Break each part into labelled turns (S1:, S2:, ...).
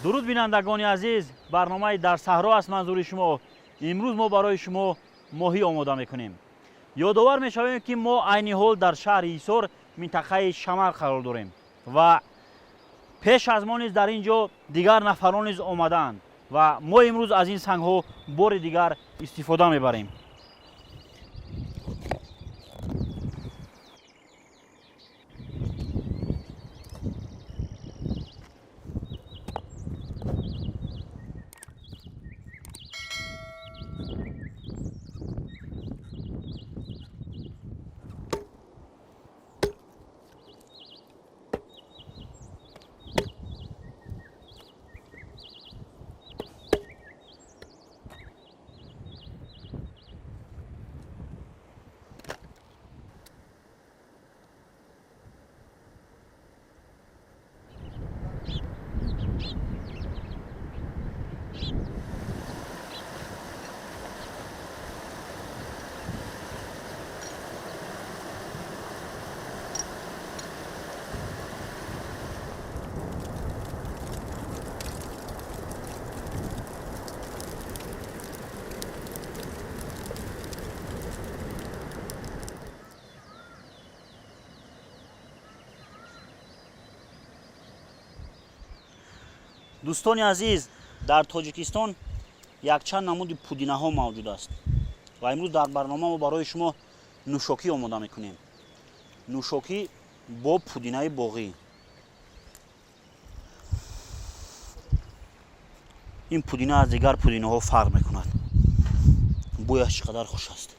S1: Дуруд, бинандагони азиз, барномаи «Дар саҳро» аст манзури шумо. Имрӯз мо барои шумо моҳӣ омода мекунем. Ёдовар мешавем, ки мо айни ҳол дар шаҳри Ҳисор, минтақаи Шамар қарор дорем ва пеш аз мо низ дар ин ҷо дигар нафарон низ омадаанд ва мо имрӯз аз ин сангҳо бори дигар истифода мебарем. Дӯстони азиз, дар Тоҷикистон якчанд намуди пудинаҳо мавҷуд аст ва имрӯз дар барнома мо барои шумо нӯшокӣ омода мекунем, нӯшокӣ бо пудинаи боғӣ. Ин пудина аз дигар пудинаҳо фарқ мекунад, бӯяш чӣ қадар хуш аст.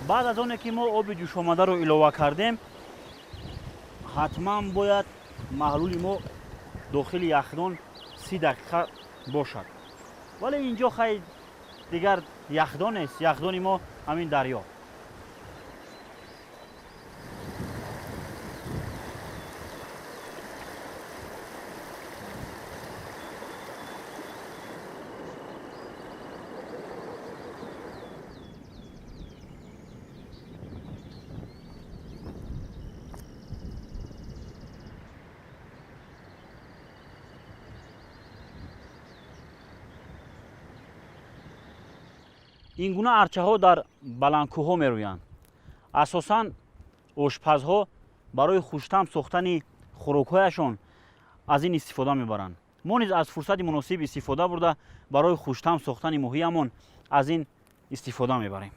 S1: Баъд аз оне ки мо оби ҷӯшомадаро илова кардем, ҳатман бояд маҳлули мо дохили яхдон 30 дақиқа бошад. Вале ин ҷо хай дигар яхдон нест, яхдони мо ҳамин дарё. Ин гуна арчаҳо дар баландкӯҳҳо мерӯянд. Асосан ошпазҳо барои хуштам сохтани хӯрокҳояшон аз ин истифода мебаранд. Мо низ аз фурсати муносиб истифода бурда, барои хуштам сохтани моҳиямон аз ин истифода мебарем.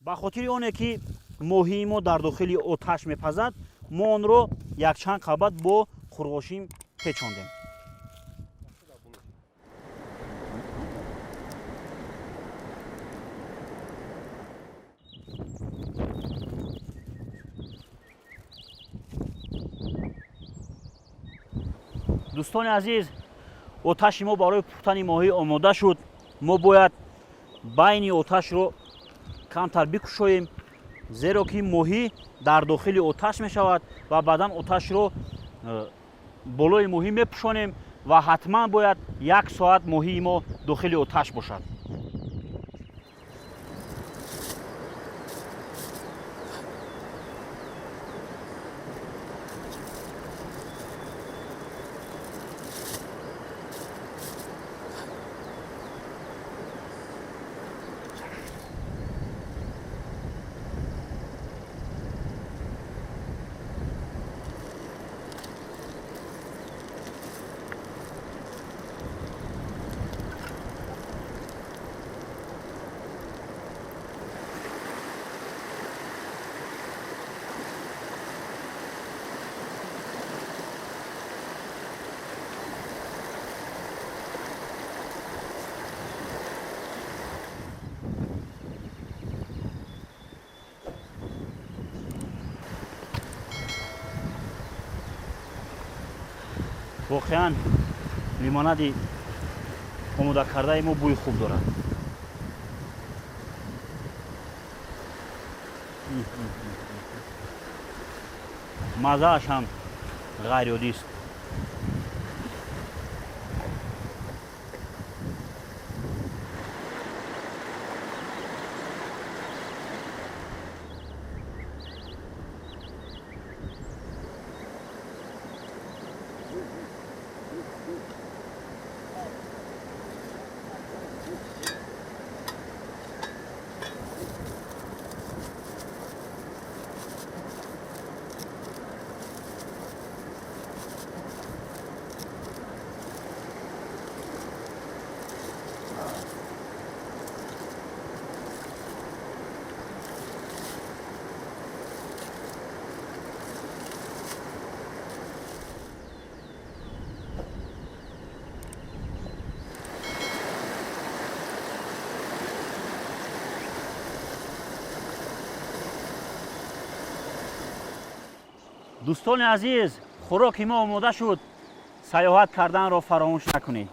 S1: Ба хотири оне ки моҳии мо дар дохили оташ мепазад, мо онро якчанд қабат бо қурғошин печондем. Дӯстони азиз, оташи мо барои пухтани моҳӣ омода шуд. Мо бояд байни оташро камтар бикушоем, зеро ки моҳӣ дар дохили оташ мешавад ва баъдан оташро болои моҳӣ мепӯшонем ва ҳатман бояд 1 соат моҳии мо дохили оташ бошад. Воқеан лимонади омода кардаи мо бӯи хуб дорад. Маззааш ҳам ғайриоддист. Дӯстони азиз, хӯроки мо омода шуд. Саёҳат карданро фаромӯш накунед.